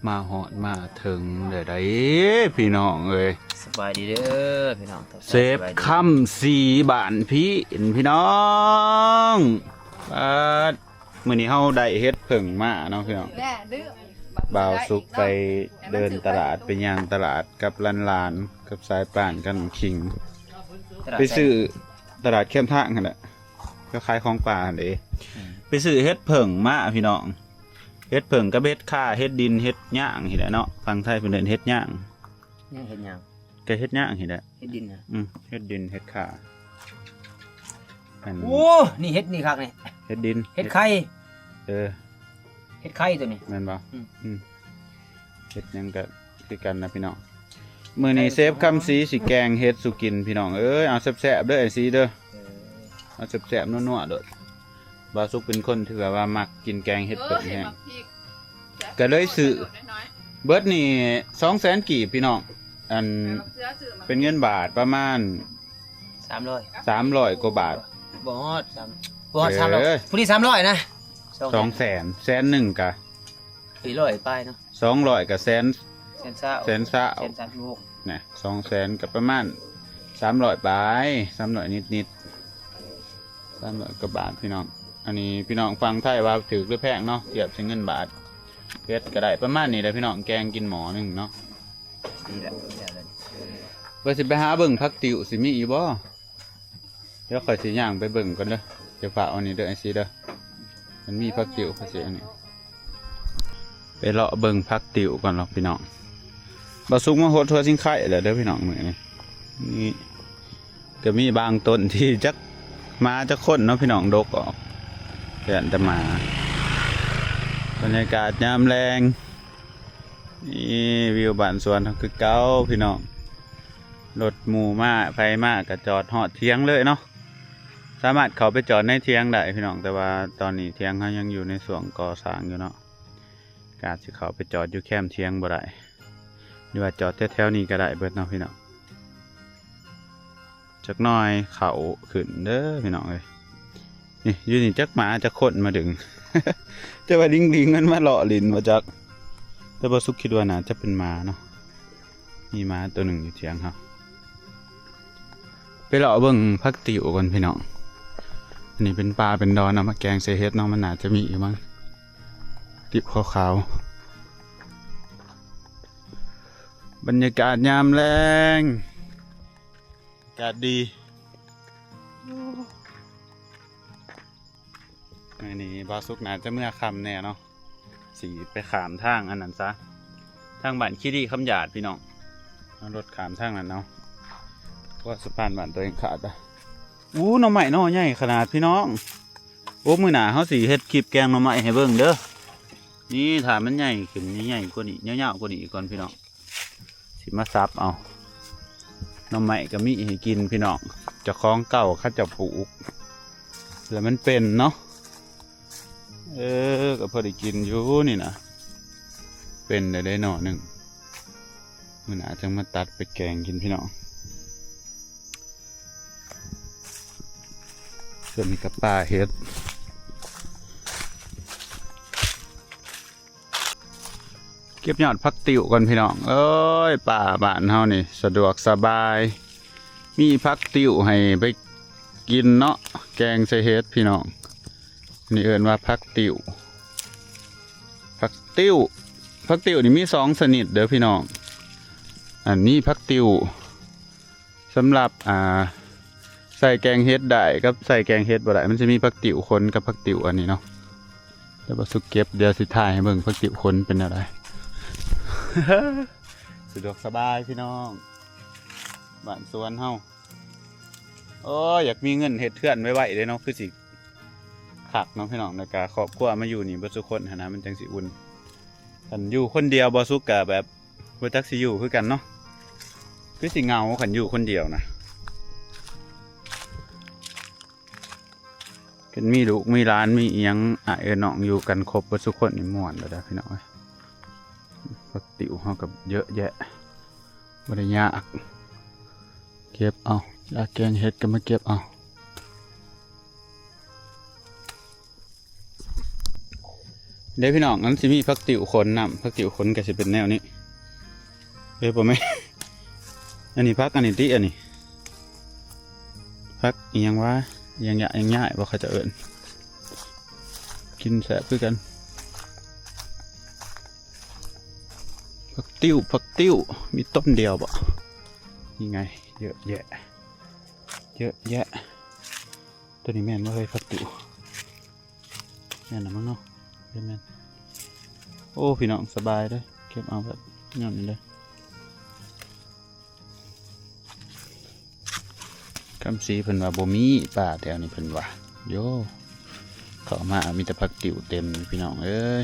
ມາຮອດມາເຖິງແລ້ວໃດ໋ພີ່ນ້ອງເອີຍ. ສະບາຍດີເດີພີ່ນ້ອງ ເຊຟຄຳສີບ້ານພີນພີ່ນ້ອງ. ປາດ ມື້ນີ້ເຮົາໄດ້ເຫັດເຜິ້ງມາເນາະພີ່ນ້ອງ. ແນ່ດື້ ບ່າວສຸກໄປເດີນຕະຫຼາດ ໄປຍ່າງຕະຫຼາດກັບຫຼານໆ ກັບສາຍປ່ານກັບຄິງ ຕະຫຼາດ ໄປຊື້ຕະຫຼາດແຄມທາງຫັ້ນແຫຼະ ເຂົາຂາຍຂອງປ່າຫັ້ນເດ້. ອືມ ໄປຊື້ເຫັດເຜິ້ງມາພີ່ນ້ອງ. ເຫັດເຜິ້ງກັບເຫັດຂ່າ ເຫັດດິນ ເຫັດຫຍ້າງຫັ້ນແຫຼະເນາະ. ຝັ່ງໄທເພິ່ນເອີ້ນເຫັດຫຍ້າງ. ຫຍັງເຫັດຫຍັງ? ກໍເຫັດຫຍ້າງຫັ້ນແຫຼະ. ເຫັດດິນນະ? ອືມ ເຫັດດິນ ເຫັດຂ່າ. ອັນ ໂອ້ ນີ້ເຫັດນີ້ຄັກນີ້ ເຫັດດິນ ເຫັດໄຂ່. ເອີ ເຫັດໄຂ່ຕົວນີ້ ແມ່ນບໍ່? ອືມ ອືມ ເຫັດຫຍັງກໍຄືກັນນະພີ່ນ້ອງ. ມື້ນີ້ເຊຟຄຳສີຊິແກງເຫັດສູ່ກິນພີ່ນ້ອງເອີຍ. ເອົາແຊບໆເດີອ້າຍສີເດີ. ເອີ ເອົາແຊບໆ ນົວໆໂລດ. ບ່າວສຸກເປັນຄົນທີ່ແບບວ່າມັກກິນແກງເຫັດເຜິ້ງແຮງ ເອີ ເຫັດໝາກພິກ ກໍເລີຍຊື້ ເບິດນີ້ສອງແສນກີບພີ່ນ້ອງ. ອັນ ເປັນເງິນບາດປະມານສາມຮ້ອຍ ສາມຮ້ອຍກວ່າບາດ. ບໍ່ຮອດສາມ ບໍ່ຮອດສາມຮ້ອຍ ເອີ ຜູ້ນີ້ສາມຮ້ອຍນະ. ສອງແສນ ສອງແສນ ແສນໜຶ່ງກະສີ່ຮ້ອຍປາຍເນາະ. ສອງຮ້ອຍກໍແສນ ແສນຊາວ ແສນຊາວ ແສນສາມສິບຫົກ ນະ ສອງແສນກໍປະມານສາມຮ້ອຍປາຍ ສາມຮ້ອຍນິດໆ ສາມຮ້ອຍກວ່າບາດພີ່ນ້ອງ. ອັນນີ້ພີ່ນ້ອງຝັ່ງໄທວ່າຖືກຫຼືແພງເນາະ ທຽບໃສ່ເງິນບາດ. ເຫັດກໍໄດ້ປະມານນີ້ແຫຼະພີ່ນ້ອງ ແກງກິນໝໍ້ໜຶ່ງເນາະ. ນີ້ແຫຼະ ວ່າຊິໄປຫາເບິ່ງຜັກຕິ້ວ ຊິມີຢູ່ບໍ່? ດຽວຂ້ອຍຊິຍ່າງໄປເບິ່ງກ່ອນເດີ. ຈະຝາກອັນນີ້ເດີອ້າຍສີເດີ ມັນມີຜັກຕິ້ວ ຂ້ອຍຊິອັນນີ້ ໄປເລາະເບິ່ງຜັກຕິ້ວກ່ອນເນາະພີ່ນ້ອງ. ບ່າວສຸກມາຫົດທົ່ວຊິງໄຄແລ້ວເດີພີ່ນ້ອງມື້ນີ້. ນີ້ກໍມີບາງຕົ້ນທີ່ຈັກໝາຈັກຄົນເນາະພີ່ນ້ອງ ດົກອອກ ຢ້ານແຕ່ໝາ. ບັນຍາກາດຍາມແລງ ນີ້ວິວບ້ານສວນເຮົາຄືເກົ່າພີ່ນ້ອງ. ລົດໝູ່ມາ ໃຜມາກໍຈອດຮອດຖຽງເລີຍເນາະ. ສາມາດເຂົ້າໄປຈອດໃນຖຽງໄດ້ພີ່ນ້ອງ ແຕ່ວ່າຕອນນີ້ຖຽງເຮົາຍັງຢູ່ໃນຊ່ວງກໍ່ສ້າງຢູ່ເນາະ ກໍອາດຊິເຂົ້າໄປຈອດຢູ່ແຄມຖຽງບໍ່ໄດ້ ຫຼືວ່າຈອດແຖວໆນີ້ກໍໄດ້ເບິດເນາະພີ່ນ້ອງ. ຈັກໜ້ອຍເຂົ້າຂຶ້ນເດີພີ່ນ້ອງເອີຍ. ນີ້ຢູ່ນີ້ຈັກໝາຈັກຄົນມາດຶງ ແຕ່ວ່າລິງໆມັນມາເລາະຫຼິ້ນວ່າຈັກ ແຕ່ບໍ່ສຸກຄິດວ່າໜ້າຈະເປັນໝາເນາະ. ມີໝາຕົວໜຶ່ງຢູ່ຖຽງເຮົາ. ໄປເລາະເບິ່ງຜັກຕິ້ວກ່ອນພີ່ນ້ອງ. ອັນນີ້ເປັນປ່າເປັນດອນ ເອົາມາແກງໃສ່ເຫັດເນາະ ມັນໜ້າຈະມີຢູ່ມັ້ງ ຕິບຂາວໆ. ບັນຍາກາດຍາມແລງ ອາກາດດີ. ມື້ນີ້ບ່າວສຸກໜ້າຈະເມືອຄ່ຳແດ່ເນາະ ຊິໄປຂ້າມທາງອັນນັ້ນຊະ ທາງບ້ານຄີຣີຄຳຢາດພີ່ນ້ອງ. ເອົາລົດຂ້າມທາງນັ້ນເອົາ ເພາະວ່າສະພານບ້ານຕົວເອງຂາດລະ. ອູ້ ໜໍ່ໄມ້ໜໍ່ໃຫຍ່ຂະໜາດພີ່ນ້ອງ. ໂອ້ ມື້ໜ້າເຮົາຊິເຮັດຄລິບແກງໜໍ່ໄມ້ໃຫ້ເບິ່ງເດີ. ນີ້ຖ້າມັນໃຫຍ່ຂຶ້ນ ໃຫຍ່ກວ່ານີ້ ຍາວໆກວ່ານີ້ອີກກ່ອນພີ່ນ້ອງ ຊິມາສັບເອົາ. ໜໍ່ໄມ້ກໍມີໃຫ້ກິນພີ່ນ້ອງ ເຈົ້າຂອງເກົ່າເຂົາເຈົ້າປູກ ແລ້ວມັນເປັນເນາະ. ເອີ ກໍພໍໄດ້ກິນຢູ່ນີ້ນະ ເປັນໄດ້ໄດ້ໜໍ່ໜຶ່ງ. ມື້ໜ້າຈັ່ງມາຕັດໄປແກງກິນພີ່ນ້ອງ. ສ່ວນນີ້ກໍປ່າເຫັດ ເກັບຍອດຜັກຕິ້ວກ່ອນພີ່ນ້ອງເອີຍ. ປ່າບ້ານເຮົານີ້ສະດວກສະບາຍ ມີຜັກຕິ້ວໃຫ້ໄປກິນເນາະ ແກງໃສ່ເຫັດພີ່ນ້ອງ. ນີ້ເອີ້ນວ່າຜັກຕິ້ວ ຜັກຕິ້ວ ຜັກຕິ້ວນີ້ມີສອງຊະນິດເດີພີ່ນ້ອງ. ອັນນີ້ຜັກຕິ້ວ ສຳລັບ ອ່າ ໃສ່ແກງເຫັດໄດ້ກັບໃສ່ແກງເຫັດບໍ່ໄດ້ ມັນຊິມີຜັກຕິ້ວຂົນກັບຜັກຕິ້ວອັນນີ້ເນາະ. ແຕ່ວ່າສຸກເກັບ ດຽວຊິຖ່າຍໃຫ້ເບິ່ງຜັກຕິ້ວຂົນເປັນແນວໃດ. ສະດວກສະບາຍພີ່ນ້ອງ ບ້ານສວນເຮົາ. ໂອ້ຍ ຢາກມີເງິນເຮັດເຮືອນໄວໆເດ້ເນາະ ຄືຊິຄັກເນາະພີ່ນ້ອງ. ແລ້ວກະຄອບຄົວມາຢູ່ນີ້ເບິດທຸກຄົນຫັ້ນນະ ມັນຈັ່ງຊິອຸ່ນ. ຄັນຢູ່ຄົນດຽວບໍ່ສຸກກະແບບ ບໍ່ຈັກຊິຢູ່ຄືກັນເນາະ ຄືຊິເຫງົາຄັນຢູ່ຄົນດຽວນະ. ຄັນມີລູກມີຫຼານ ມີອີ່ຫຍັງ ອ້າຍເອື້ອຍນ້ອງຢູ່ກັນຄົບເບິດທຸກຄົນນີ້ມ່ວນແລ້ວເດີພີ່ນ້ອງເອີຍ. ຜັກຕິ້ວເຮົາກໍເຍາະແຍະ ບໍ່ໄດ້ຍາກ. ເກັບເອົາ ຢາກແກງເຫັດກໍມາເກັບເອົາ. ເດ້ພີ່ນ້ອງ ມັນຊິມີຜັກຕິ້ວຂົນນຳ ຜັກຕິ້ວຂົນກໍຊິເປັນແນວນີ້ ເອີ ບໍ່ແມ່ນ ອັນນີ້ຜັກອັນນີ້ຕິ ອັນນີ້ຜັກອີ່ຫຍັງວະ ອີ່ຫຍັງຢະ ອີ່ຫຍັງຍ້າຍບໍ່ ເຂົາເຈົ້າເອີ້ນ ກິນແຊບຄືກັນ ຜັກຕິ້ວ ຜັກຕິ້ວ ມີຕົ້ນດຽວບໍ່ ນີ້ໄງ ເຍອະແຍະ ເຍອະແຍະ ໂຕນີ້ແມ່ນບໍ່ເຮີ້ຍ ຜັກຕິ້ວ? ແມ່ນລະມັ້ງເນາະ ແມ່ນ ໂອ້ ພີ່ນ້ອງສະບາຍເດີ້ ເກັບເອົາແບບນັ້ນເດີ້ ຄຳສີເພິ່ນວ່າບໍ່ມີປ່າແຖວນີ້ເພິ່ນວ່າ ໂຢ ເຂົ້າມາມີແຕ່ຜັກຕິ້ວເຕັມພີ່ນ້ອງເອີຍ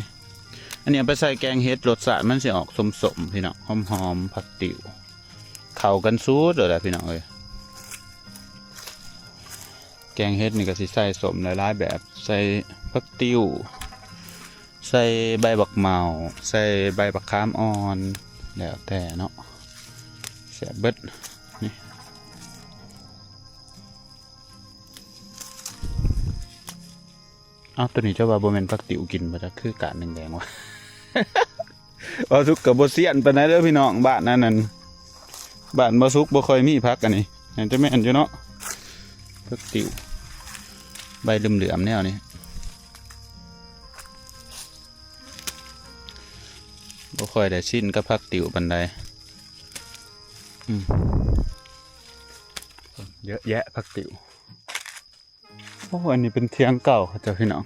ອັນນີ້ເອົາໄປໃສ່ແກງເຫັດ ລົດຊາດມັນຊິອອກສົ້ມໆ ພີ່ນ້ອງ ຫອມໆ ຜັກຕິ້ວ ເຂົ້າກັນສຸດໂລດແຫຼະພີ່ນ້ອງເອີຍ ແກງເຫັດນີ້ກໍຊິໃສ່ສົ້ມຫຼາຍໆແບບ ໃສ່ຜັກຕິ້ວ ໃສ່ໃບບັກເໝົາ ໃສ່ໃບບັກຂາມອ່ອນ ແລ້ວແຕ່ເນາະ ແຊບເບິດ ນີ້ ເອົ້າ ໂຕນີ້ເຈົ້າວ່າບໍ່ແມ່ນຜັກຕິ້ວກິນບໍ່ຈັກ ຄືການແດງໆວະ ເວົ້າສຸກກໍບໍ່ຊຽນປານໃດເດີ້ພີ່ນ້ອງ ບ້ານອັນນັ້ນ ບ້ານບໍ່ສຸກບໍ່ຄ່ອຍມີຜັກອັນນີ້ ໜ້າຈະແມ່ນຢູ່ເນາະ ຜັກຕິ້ວ ໃບເຫຼືອມໆແນວນີ້ ບໍ່ຄ່ອຍໄດ້ຊິນກັບຜັກຕິ້ວປານໃດ ອືມ ເຍອະແຍະຜັກຕິ້ວ. ໂອ້ ອັນນີ້ເປັນຖຽງເກົ່າເຂົາເຈົ້າພີ່ນ້ອງ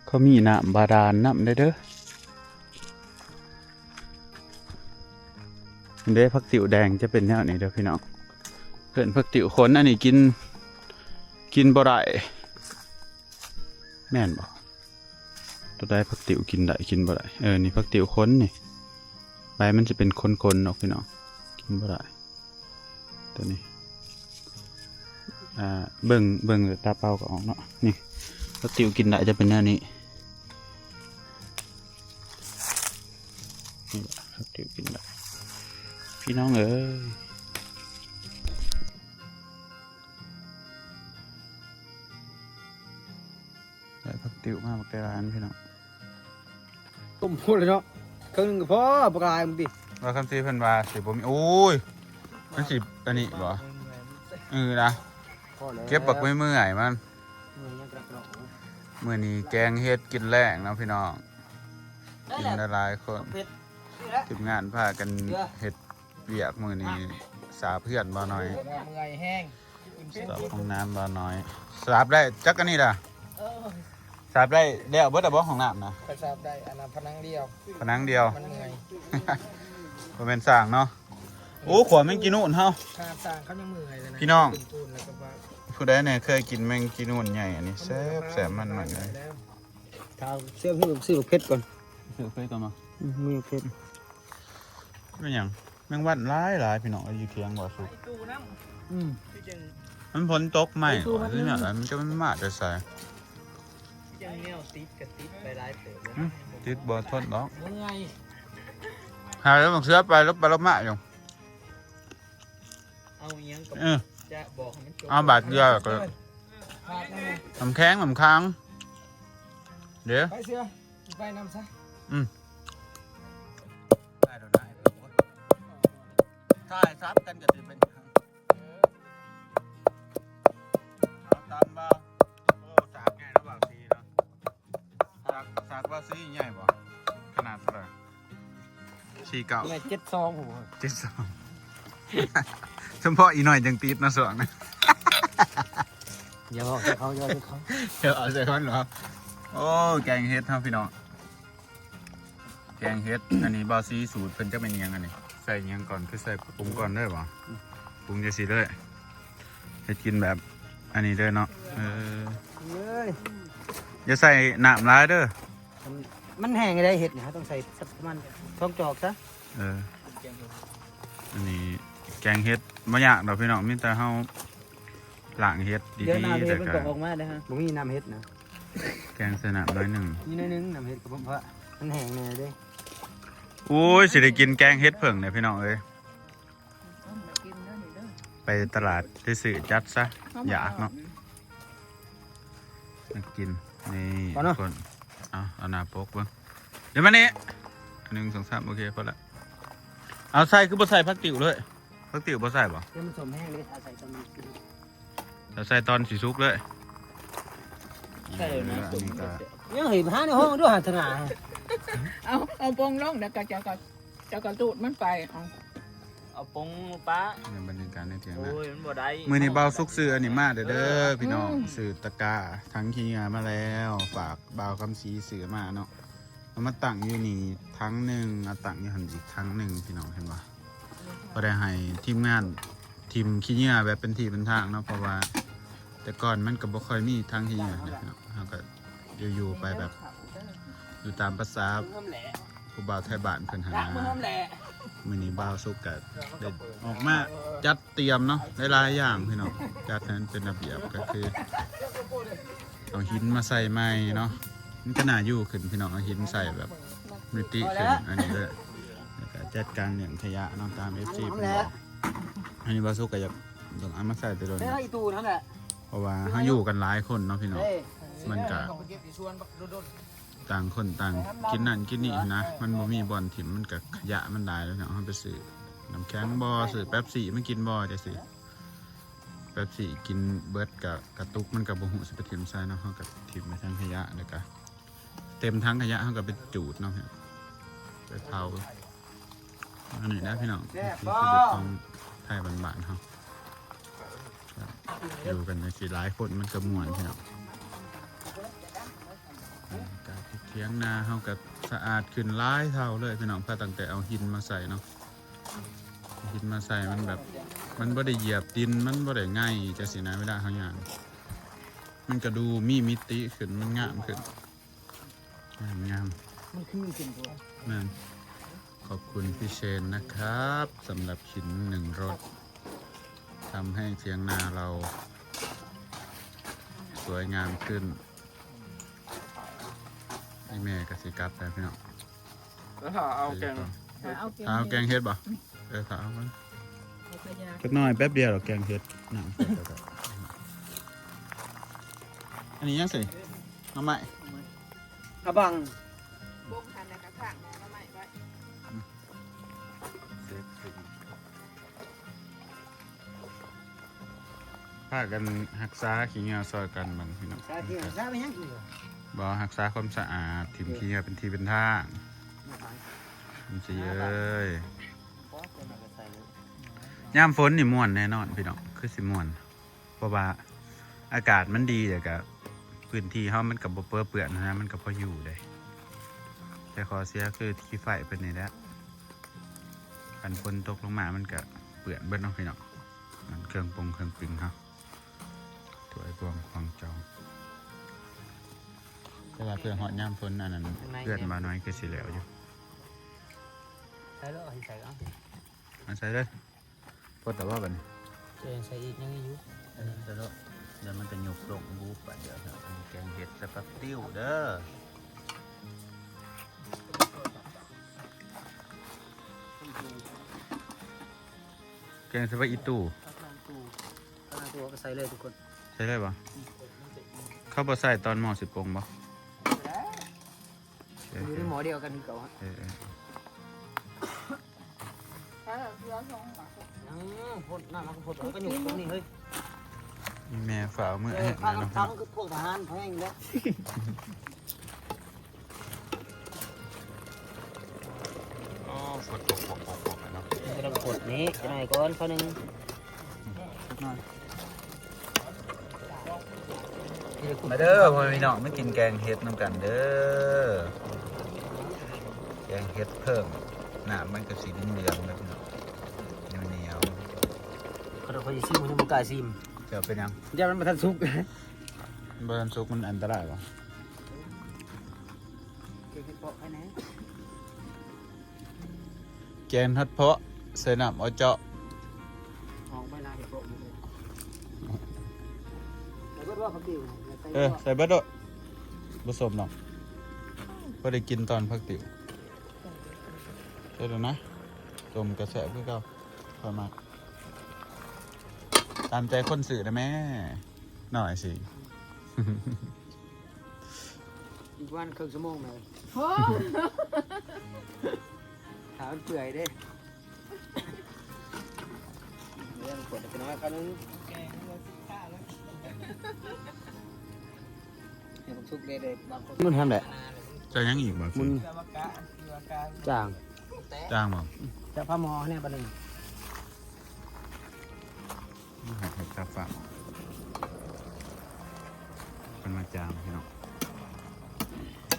ເຂົາມີນ້ຳບາດານນຳເດ້ ເດີ ເດ້ ຜັກຕິ້ວແດງຈະເປັນແນວນີ້ເດີພີ່ນ້ອງ ເອີ້ນຜັກຕິ້ວຂົນ ອັນນີ້ກິນ ກິນບໍ່ໄດ້ ແມ່ນບໍ່? ໂຕໃດຜັກຕິ້ວກິນໄດ້ ກິນບໍ່ໄດ້ ເອີ ນີ້ຜັກຕິ້ວຂົນນີ້ ໃບມັນຊິເປັນຂົນໆອອກພີ່ນ້ອງ ກິນບໍ່ໄດ້ ຕົວນີ້ ອ່າ ເບິ່ງ ເບິ່ງຕາເປົ່າກໍອອກເນາະ ນີ້ ຜັກຕິ້ວກິນໄດ້ຈະເປັນແນວນີ້ ນີ້ແຫຼະ ຜັກຕິ້ວກິນໄດ້ ພີ່ນ້ອງເອີຍ ໄດ້ຜັກຕິ້ວມາບັກຫຼາຍໆ ພີ່ນ້ອງ ຕົ້ມໂພດເລີຍເນາະ ເຄິ່ງໜຶ່ງກໍພໍ ບັກຫຼາຍມຶງຕິ ວ່າຄຳສີເພິ່ນວ່າຊິບໍ່ມີ ໂອ້ຍ ມັນຊິອັນນີ້ບໍ່ ເອີນະ ພໍແລ້ວ ເກັບບັກເມື່ອຍໆມັນ ເມື່ອຍຍັງກະດອກ ມື້ນີ້ແກງເຫັດກິນແລງເນາະພີ່ນ້ອງ ກິນຫຼາຍໆຄົນ ເຜັດ ທີມງານພາກັນເຮັດວຽກມື້ນີ້ ສາບເຮືອນບ່າວນ້ອຍ ເມື່ອຍແຮງ ສາບຫ້ອງນ້ຳບ່າວນ້ອຍ ສາບໄດ້ຈັກອັນນີ້ລະ ເອີ ສາບໄດ້ແລ້ວເບິດລະບໍ່ຫ້ອງນ້ຳນະ ຂ້ອຍສາບໄດ້ອັນນັ້ນຜະໜັງດຽວ ຜະໜັງດຽວ ມັນເມື່ອຍ ບໍ່ແມ່ນສ້າງເນາະ ໂອ້ ຂົວແມງຈີນູນເຮົາ ຂະໜາດສ້າງເຂົາຍັງເມື່ອຍເລີຍນະ ພີ່ນ້ອງ ປູນໆ ແລ້ວກໍວ່າ ຜູ້ໃດແດ່ເຄີຍກິນແມງຈີນູນໃຫຍ່ອັນນີ້ ແຊບໆ ມັນໆ ເລີຍ ຖ້າເຊື່ອງຄືຊື້ບັກເຜັດກ່ອນ ຊື້ບັກເຜັດກ່ອນມາ ອືມ ມີບັກເຜັດ ແມ່ນຫຍັງ ແມງວັນຫຼາຍໆ ພີ່ນ້ອງເອີຍ ຢູ່ຖຽງບໍ່ສຸກ ອືມ ມັນຝົນຕົກໃໝ່ ຫຼືຫຍັງ ມັນຈະ ມັນມາແຕ່ໃສ ຍັງແນວຕິດກໍຕິດໄປຫຼາຍເຕີບແລ້ວ ອືມ ຕິດບໍ່ທົນດອກ ເມື່ອຍ ຫາແລ້ວບັກເສືອໄປລົບໄປລົບມາຢູ່ ເອົາອີ່ຫຍັງກໍ ເອີ ຈະບອກໃຫ້ມັນຈົບ ເອົາບາດດຽວກໍ ນ້ຳແຂງ ນ້ຳຂັງ ເດ້ ໄປເສືອ ໄປນຳຊະ ອືມ ຖ່າຍຊັບກັນກໍຊິເປັນຫຍັງ ເອີ ເອົາຕຳບໍ່ ໂອ້ ສາກໃຫຍ່ເນາະ ບ່າວສີເນາະ ສາກ ສາກວ່າຊີ້ໃຫຍ່ບໍ່? ຂະໜາດເທົ່າໃດ? ສີ່ເກົ້າ ແມ່ນເຈັດສອງ ໂອ້ໂຫ ເຈັດສອງ ສຳເພາະອີໜ້ອຍຈັ່ງຕິດເນາະ ຊ່ວງນັ້ນ ຢ່າເວົ້າໃສ່ເຂົາ ຢ່າເວົ້າໃສ່ເຂົາ ຢ່າເວົ້າໃສ່ເຂົາເນາະ ໂອ້ ແກງເຫັດເຮົາພີ່ນ້ອງ ແກງເຫັດ ອັນນີ້ບ່າວສີສູດເພິ່ນ ຈັກແມ່ນອີ່ຫຍັງອັນນີ້ ໃສ່ອີ່ຫຍັງກ່ອນ ຄືໃສ່ປຸງກ່ອນເດີບໍ່? ອືມ ປຸງຈັ່ງຊີ້ເລີຍ ເຮັດກິນແບບອັນນີ້ເດີເນາະ ເອີ ເອີຍ ຢ່າໃສ່ນ້ຳຫຼາຍເດີ ມັນ ມັນແຫ້ງໄດ້ເຫັດນີ້ ເຮົາຕ້ອງໃສ່ປະມານສອງຈອກຊະ ເອີ ອັນນີ້ແກງເຫັດບໍ່ຍາກດອກພີ່ນ້ອງ ມີແຕ່ເຮົາລ້າງເຫັດດີໆ ແລ້ວກໍອອກມາເດ້ ບໍ່ມີນ້ຳເຫັດນະ ແກງໃສ່ນ້ຳໜ້ອຍໜຶ່ງ ມີໜ້ອຍໜຶ່ງ ນ້ຳເຫັດກໍບໍ່ ເພາະມັນແຫ້ງແນ່ເດ້ ໂອ້ຍ ຊິໄດ້ກິນແກງເຫັດເຜິ້ງແລ້ວພີ່ນ້ອງເອີຍ ໄປຕະຫຼາດໄປຊື້ຈັດຊະ ຢາກເນາະ ມາກິນ ນີ້ ທຸກຄົນ ເອົາ ເອົາໜ້າປົກເບິ່ງ ດຽວມານີ້ ໜຶ່ງ ສອງ ສາມ ໂອເຄ ພໍລະ. ເອົາໃສ່ ຄືບໍ່ໃສ່ຜັກຕິ້ວເລີຍ? ຜັກຕິ້ວບໍ່ໃສ່ບໍ່? ດຽວມັນສົ້ມແຮງເດ້ ຖ້າໃສ່ຕອນມັນສຸກ ຖ້າໃສ່ຕອນຊິສຸກເລີຍ. ໃສ່ແລ້ວນະ ເອີ ອັນນີ້ກໍ ຍັງເຫັນຫາໃນຫ້ອງດ້ວຍຫັ້ນນະ. ເອົາ ເອົາປົງລົງ ແລ້ວກໍເຈົ້າກໍ ເຈົ້າກໍຕູດມັນໄປ ເອົາ ເອົາປົງປະ ໃນບັນຍາກາດໃນຖຽງນາ. ໂອ້ຍ ມັນບໍ່ໄດ້ ມື້ນີ້ບ່າວສຸກຊື້ອັນນີ້ມາເດີ ເດີ ພີ່ນ້ອງ ອືມ ຊື້ຕະກ້າຖັງຂີ້ເຫຍື້ອມາແລ້ວ ຝາກບ່າວຄຳສີຊື້ມາເນາະ. ເອົາມາຕັ້ງຢູ່ນີ້ຖັງໜຶ່ງ ເອົາຕັ້ງຢູ່ຫັ້ນອີກຖັງໜຶ່ງ ພີ່ນ້ອງເຫັນບໍ່? ບໍ່ໄດ້ໃຫ້ທີມງານຖິ້ມຂີ້ເຫຍື້ອແບບເປັນທີ່ເປັນທາງເນາະ ເພາະວ່າແຕ່ກ່ອນມັນກໍບໍ່ຄ່ອຍມີຖັງຂີ້ເຫຍື້ອນະ ພີ່ນ້ອງ ເຮົາກໍຢູ່ໆໄປແບບ ຢູ່ຕາມພາສາຜູ້ບ່າວໄທບ້ານເພິ່ນຫັ້ນນະ. ມື້ນີ້ບ່າວສຸກກໍໄດ້ອອກມາຈັດຕຽມເນາະ ຫຼາຍໆຢ່າງ ພີ່ນ້ອງ ຈັດໃຫ້ມັນເປັນລະບຽບ ກໍຄືເອົາຫີນມາໃສ່ໃໝ່ເນາະ ມັນກໍໜ້າຢູ່ຂຶ້ນ ພີ່ນ້ອງ ເອົາຫີນໃສ່ແບບມິຕິຂຶ້ນ ອັນນີ້ເດີ ແລ້ວກໍຈັດການເລື່ອງຂະຫຍະເນາະ ຕາມເອັຟຊີເພິ່ນບອກ. ອັນນີ້ບ່າວສຸກກໍຢາກ ຕ້ອງເອົາມາໃສ່ແຕ່ດົນ ໃສ່ອີ່ຕູນັ້ນແຫຼະ ເພາະວ່າເຮົາຢູ່ກັນຫຼາຍຄົນເນາະ ພີ່ນ້ອງ ເອີ ມັນກະ ເກັບຢູ່ສວນ ດົນໆ ຕ່າງຄົນຕ່າງກິນນັ້ນກິນນີ້ນະ ມັນບໍ່ມີບ່ອນຖິ້ມ ມັນກະຂະຫຍະມັນຫຼາຍແລ້ວເນາະ. ເຮົາໄປຊື້ນ້ຳແຂງບໍ່ ຊື້ເປັບຊີມາກິນບໍ່ ຈັ່ງຊີ້ ເປັບຊີກິນເບິດກະ ກະຕຸກມັນກະບໍ່ຮູ້ຊິໄປຖິ້ມໃສເນາະ ເຮົາກະຖິ້ມໄປທາງຂະຫຍະ ແລ້ວກະເຕັມຖັງຂະຫຍະ ເຮົາກະໄປຈູດເນາະ ໄປເຜົາ. ອັນນີ້ນະພີ່ນ້ອງ ແຊບບໍ່ ວິຖີຊີວິດຂອງໄທບ້ານໆເຮົາ ຢູ່ກັນຈັ່ງຊີ້ຫຼາຍຄົນມັນກໍມ່ວນພີ່ນ້ອງ. ອາ ກະຖຽງນາເຮົາກໍສະອາດຂຶ້ນຫຼາຍເທົ່າເລີຍພີ່ນ້ອງ ພາຕັ້ງແຕ່ເອົາຫີນມາໃສ່ເນາະ ຫີນມາໃສ່ມັນແບບ ມັນບໍ່ໄດ້ຢຽບດິນ ມັນບໍ່ໄດ້ໄງ່ຈັ່ງຊີ້ນະ ເວລາເຮົາຍ່າງ ມັນກໍດູມີມິຕິຂຶ້ນ ມັນງາມຂຶ້ນ. ງາມໆ ມັນຄືຂຶ້ນຕົວະ ແມ່ນ. ຂອບຄຸນພີ່ເຊນນະຄັບ ສຳລັບຫີນໜຶ່ງລົດ ທຳໃຫ້ຖຽງນາເຮົາສວຍງາມຂຶ້ນ. ອີ່ແມ່ກໍຊິກັບແລ້ວພີ່ນ້ອງ. ແລ້ວຖ້າເອົາແກງ ຖ້າເອົາແກງເຫັດ ຖ້າເອົາແກງເຫັດບໍ່? ອືມ ເອີ ຖ້າເອົາມັນ ເອົາໄປຍ່າງ ຈັກໜ້ອຍແປັບດຽວດອກ ແກງເຫັດ ນ້ຳໃສ່ກໍໄດ້. ອັນນີ້ຫຍັງຊິ? ໜໍ່ໄມ້ ອະບັງ ບົງຫັ້ນແລ້ວກໍຖາກໜໍ່ໄມ້ໄວ້. ອືມ ເຊັດຂຶ້ນ ພາກັນຮັກສາຂີ້ເຫຍື້ອຊ່ອຍກັນບັດນີ້ເນາະ. ຮັກສາຂີ້ເຫຍື້ອ ຮັກສາໄປຫຍັງ? ບໍ່ ຮັກສາຄວາມສະອາດ ຖິ້ມຂີ້ເຫຍື້ອເປັນທີ່ເປັນທາງ. ມັນຊິເອີຍ ຍາມຝົນນີ້ມ່ວນແນ່ນອນພີ່ນ້ອງ ຄືຊິມ່ວນ ເພາະວ່າອາກາດມັນດີ ແລ້ວກະພື້ນທີ່ເຮົາມັນກະບໍ່ເປິເປື້ອນນະ ມັນກະພໍຢູ່ເດ້. ແຕ່ຂໍ້ເສຍຄືຂີ້ໄຟເພິ່ນນີ້ແຫຼະ ຄັນຝົນຕົກລົງມາມັນກະເປື້ອນເບິດເນາະພີ່ນ້ອງ. ນັ້ນເຄື່ອງປົງເຄື່ອງປິງເຮົາ ຖ້ວຍ ບ່ວງ ຂອງຈອງ. ແຕ່ວ່າເພື່ອຮອດຍາມຝົນອັນນັ້ນ ເຮືອນບ່າວນ້ອຍຄືຊິແລ້ວຢູ່. ໃສ່ເລີຍ ໃສ່ເອົາ ມາໃສ່ເລີຍ. ພໍແລ້ວບໍ່ບັດນີ້? ຈະໃສ່ອີກ ຍັງອີກຢູ່. ເອີ ໃສ່ໂລດ ດຽວມັນຈະຍຸບລົງບູບບາດດຽວ. ແກງເຫັດໃສ່ປາຕິ້ວເດີ. ແກງໃສ່ຜັກອີ່ຕູ່ ຜັກອີ່ຕູ່ກໍໃສ່ເລີຍທຸກຄົນ. ໃສ່ເລີຍບໍ່? ເຂົາບໍ່ໃສ່ຕອນໝໍ້ຊິປົງບໍ່? ຢູ່ໃນໝໍ້ດຽວກັນຄືເກົ່າ. ເອີ ເອີ ຍັງພົດ ນ້ຳມັນກໍພົດ ມັນກໍຫຍຸບຕົງນີ້ເຮີ້ຍ. ອີ່ແມ່ຟ້າວເມືອເຮັດແລ້ວເນາະ. ທາງຄືພວກທະຫານແພງແລ້ວ. ໂອ້ ຝົນຕົກ ຕົກ ຕົກ ຕົກເນາະ. ມັນກຳລັງກົດນີ້ ຈັກໜ້ອຍກ່ອນ ຄາວໜຶ່ງ. ມາເດີພໍ່ແມ່ພີ່ນ້ອງ ມາກິນແກງເຫັດນຳກັນເດີ. ແກງເຫັດເຜິ້ງ ນ້ຳມັນກໍສີເຫຼືອງໆແບບນີ້ ໜຽວໆ. ຂ້ອຍ ຂ້ອຍຊິຊີມ ຂ້ອຍຍັງບໍ່ກ້າຊີມ. ເຈົ້າເປັນຫຍັງ? ຢ້ານມັນບໍ່ທັນສຸກ. ບໍ່ທັນສຸກມັນອັນຕະລາຍບໍ່? ເກັບເຫັດເປາະໃຫ້ແດ່. ແກງເຫັດເປາະໃສ່ນ້ຳອອເຈາະ. ຫອມໃບໜ້າເຫັດເປາະຢູ່ເລີຍ. ໃສ່ເບິດບໍ່ຜັກຕິ້ວ? ເອີ ໃສ່ເບິດໂລດ ບໍ່ສົ້ມດອກ. ພໍໄດ້ກິນຕອນຜັກຕິ້ວ. ໃສ່ໂລດນະ. ສົ້ມກໍແຊບຄືເກົ່າ ຂ້ອຍມັກ. ຕາມໃຈຄົນຊື້ນະແມ່ ນ້ອຍຊິ. ອີກປະມານເຄິ່ງຊົ່ວໂມງແມ່ນ. ໂອ້ ຖ້າມັນເປື່ອຍເດ້. ເລື່ອງກວດນ້ອຍຄຳໜຶ່ງ ໃຫ້ມັນສຸກເດ້ ບາງຄົນມັນທຳແຫຼະ. ໃສ່ຫຍັງອີກບໍ່? ມັນ ຈ້າງ ຈ້າງບໍ່? ຈະພາໝໍ້ແນ່ບັດນີ້. ໃຫ້ ໃຫ້ຕາຝາກ ເພິ່ນມາຈ້າງພີ່ນ້ອງ.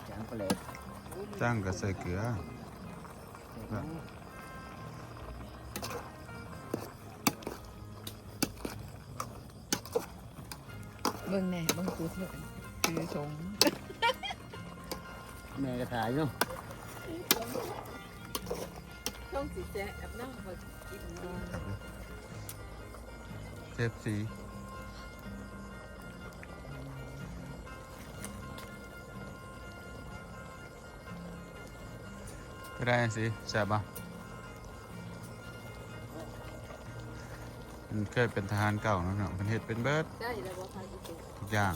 ຈ້າງປາແຫຼດ ຈ້າງກໍໃສ່ເກືອ. ເບິ່ງແດ່ ເບິ່ງຜູ້ຖື ຖືຖົງ. ແມ່ກໍຖ່າຍຢູ່. ຖົງຊິແຊບນຳ ເບິ່ງກິນ. ເຊບສີ ເປັນໃດຈັ່ງຊີ້ ແຊບບໍ່? ເພິ່ນເຄີຍເປັນທະຫານເກົ່າເນາະ ເພິ່ນເຮັດເປັນເບິດ ໃກ້ແລ້ວບໍ່? ພາກິນ ທຸກຢ່າງ.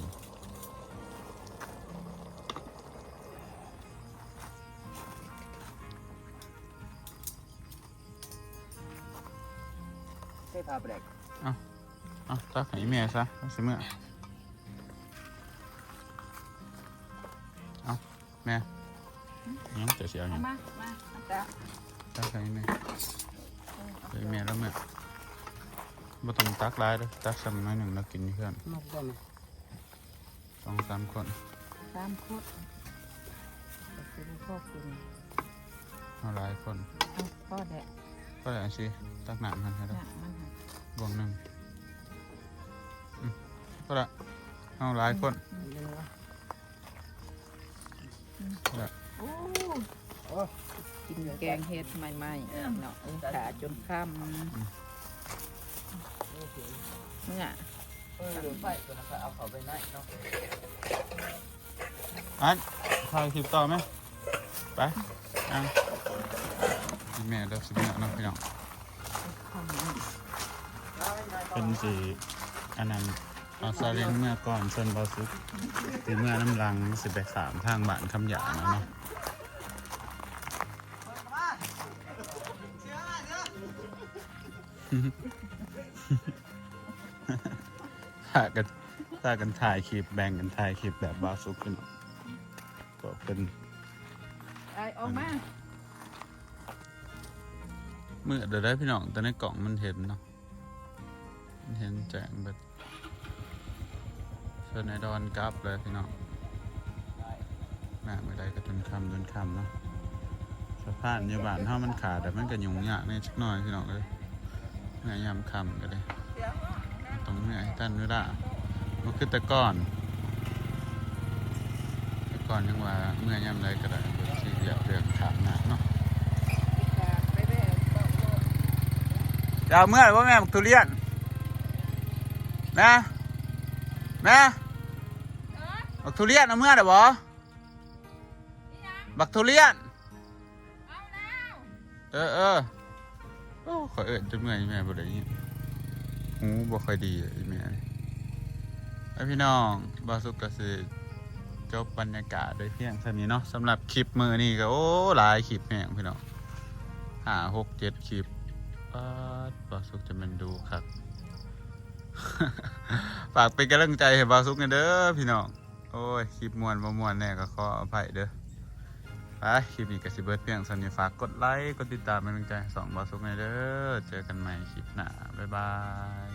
ໃສ່ຜ້າແປກ. ເອົາ ເອົາ ຕັກໃຫ້ອີ່ແມ່ຊະ ມັນຊິເມືອ. ເອົາ ແມ່ ຫຍັງ ເຈົ້າຊິເອົາຫຍັງ? ເອົາມາ ມາ ເອົາຕາ ຕັກໃຫ້ແມ່. ເອີ ເອົາ ໃຫ້ແມ່ລະເມືອ. ບໍ່ຕ້ອງຕັກຫຼາຍເດີ້ ຕັກສ່ຳໜ້ອຍໜຶ່ງ ລາວກິນຢູ່ເຮືອນ. ໝົດບໍ່ແມ່? ສອງສາມຄົນ ສາມຄົນ ກໍຄືພໍກິນ. ເຮົາຫຼາຍຄົນ. ເອົາ ພໍແລ້ວ ພໍແລ້ວ. ຊິຕັກນ້ຳຫັ້ນໃຫ້ລາວ ນ້ຳມັນຫັ້ນ ບ່ວງໜຶ່ງ. ອືມ ພໍລະ ເຮົາຫຼາຍຄົນ. ອືມ ອືມ ອືມ ພໍລະ. ໂອ້ ໂອ້ ກິນແກງເຫັດໃໝ່ໆເນາະ ເອີ ຖ້າຈົນຄ່ຳ. ອືມ ເມື່ອ ເອີ ໄຟຕົວນັ້ນ ເອົາເຂົ້າໄປໃນເນາະ. ອັນ ຖ່າຍຄລິບຕໍ່ແມະ ໄປ. ອ່າ ອີ່ແມ່ລາວຊິເມືອເນາະພີ່ນ້ອງ. ເພິ່ນຊິອັນນັ້ນ ເອົາຊາເລັງເມືອກ່ອນ ສ່ວນບ່າວສຸກຊິເມືອນຳຫຼັງ ຊິໄປຂ້າມທາງບ້ານຄຳຢາງແລ້ວເນາະ. ພາກັນ ພາກັນຖ່າຍຄລິບ ແບ່ງກັນຖ່າຍຄລິບແບບບ່າວສຸກເນາະ. ບອກເພິ່ນ ໄອອອກມາ. ມືດແລ້ວເດີພີ່ນ້ອງ ແຕ່ໃນກ້ອງມັນເຫັນເນາະ ມັນເຫັນແຈ້ງເບິດ. ເຊີນໄອດອນກັບເລີຍພີ່ນ້ອງ. ມາມື້ໃດກໍຈົນຄ່ຳ ຈົນຄ່ຳເນາະ. ສະພານຢູ່ບ້ານເຮົາມັນຂາດ ແຕ່ມັນກໍຫຍຸ້ງຍາກແດ່ຈັກໜ້ອຍພີ່ນ້ອງເອີຍ. ເມື່ອຍາມຄ່ຳກໍໄດ້ ຕ້ອງເມື່ອໃຫ້ທັນເວລາ ບໍ່ຄືແຕ່ກ່ອນ. ແຕ່ກ່ອນຍັງວ່າເມື່ອຍາມໃດກໍໄດ້ ບໍ່ຊີວຽກເລື່ອງຂ້າມນ້ຳເນາະ. ຈະເອົາເມືອບໍ່ແມ່ ບັກທຸລຽນ ແມ່ ແມ່ ບັກທຸລຽນເອົາເມືອໄດ້ບໍ່? ບັກທຸລຽນ ເອີ ເອີ ໂອ້ ຂ້ອຍເອີ້ນຈົນເມື່ອຍ ອີ່ແມ່ບໍ່ໄດ້ຍິນ ຫູບໍ່ຄ່ອຍດີອີ່ແມ່. ເອີ ພີ່ນ້ອງ ບ່າວສຸກກໍຊິຈົບບັນຍາກາດໄດ້ພຽງສ່ຳນີ້ເນາະ ສຳລັບຄລິບມື້ນີ້ກໍ ໂອ້ ຫຼາຍຄລິບແຮງພີ່ນ້ອງ ຫ້າ ຫົກ ເຈັດ ຄລິບ. ປາດ ບ່າວສຸກຈະແມ່ນດຸຄັກ. ຝາກເປັນກຳລັງໃຈໃຫ້ບ່າວສຸກແດ່ເດີພີ່ນ້ອງ. ໂອ້ຍ ຄລິບມ່ວນບໍ່ມ່ວນແດ່ກໍຂໍອະໄພເດີ. ໄປ ຄລິບນີ້ກໍຊິເບີດພຽງສ່ຳນີ້ ຝາກກົດໄລ ກົດຕິດຕາມເປັນກຳລັງໃຈໃຫ້ຊ່ອງບ່າວສຸກແດ່ເດີ. ເຈີກັນໃໝ່ຄລິບໜ້າ ບາຍບາຍ.